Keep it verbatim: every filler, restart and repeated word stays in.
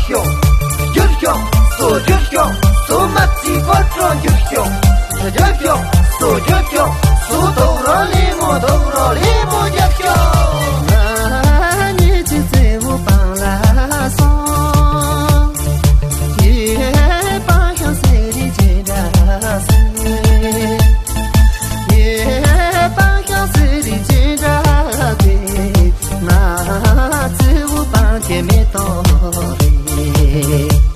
ཤོག་རྒྱུགས་ཤོག་སོ་རྒྱུགས་ཤོག་སོ་མ་རྩིས་པ་སྤྲོ་རྒྱུགས་ཤོག་རྒྱུགས་ཤོག་སོ་རྒྱུགས་ཤོག་སོ་དོག་རོ་ལི་མོ་དོག་རོ་ལི་མོ་རྒྱུགས་ཤོག་ང་ཉིད་ཀྱི་རྩེ་མོ་སྤང་ལ་སོང་། ཡེ་སྤང་ཤོག་སེ་རི་ཅི་འདྲ་སེ། ཡེ་སྤང་ཤོག་སེ་རི་ཅི་འདྲ་སེ། ང་རྩེ་མོ་སྤང་གི་མེ་ཏོག་རེད།